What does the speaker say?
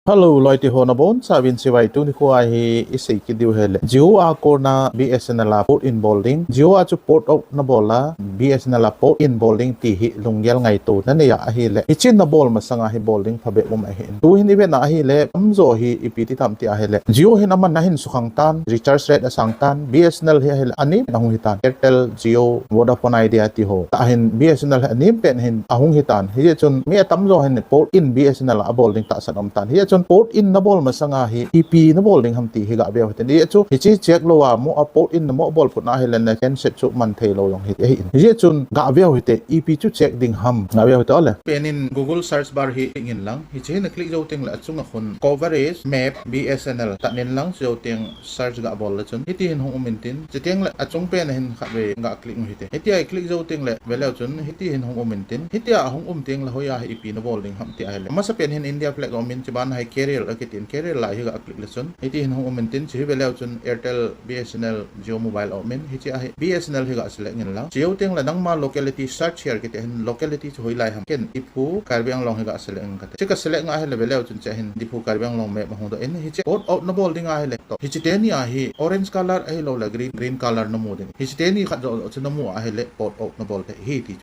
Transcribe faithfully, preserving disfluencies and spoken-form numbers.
Hello, loite ho nabonchauvin chibai, tuni khoa hi isei kit diu ahile Jio a kona B S N L a port in bol ding, Jio a chu port out nabol a B S N L a port in bol ding ti hi lunggel ngaito nanei a ahile, hiche nabol masanga hi bol ding phabep um ahin. Tuhin ivena ahile, tamjo hi ipi ti tam ti ahile, Jio hin aman ahin sukhang tan, recharge rate asang tan, B S N L hi ahile anem ahung hitan, Airtel, Jio, Vodafone Idea ti ho tah hin B S N L hi anem pen hin ahung hitan. Hijeh chun mi atamjo hin port in B S N L a abol ding tahsan aumtan. Hijeh chun port in nabol masanga hi ipi nabol ding ham ti hi gaveu hitin. Hijeh chun hiche check louva mo a port in namo bol phutna ahile na chance chu man theilou jong hi ahin. Hijeh chun gaveu hite, ipi chu check ding ham, gaveu hite ole. Pen in Google search bar hi click inlang. Hiche hi na click jou tengle achunga khun coverage, map, B S N L tah inlang, chujou teng search gabol le chun hiti hin hung um intin. Chutengle achung pen a hin khatvei ga click u hite. Hitia i click jou tengle veleu chun hiti hin hung um intin. Hitia ahung um tengle hoiya hi ipi nabol ding ham ti ahile, amasapen hin India flag aumin, chuban a hi carrier akitin, carrier lai hi ga click le chun hiti hin hung um intin. Chu hi veleu chun Airtel, B S N L, Jio Mobile aumin, hichea hi B S N L hi ga select inlang. Chujou tengle nangma locality search here kiti hin locality chu hoilai ham, ken Diphu, Karbi Anglong hi ga select inge kati. Chu ka select nga ahile veleu chun chea hin Diphu, Karbi Anglong map ahung doh in, hiche port out nabol ding ahile toh, hiche teni a hi orange color ahiloule green, green color namu ding. Hiche teni khat joh joh chu namu ahile port out nabol thei ahi ti.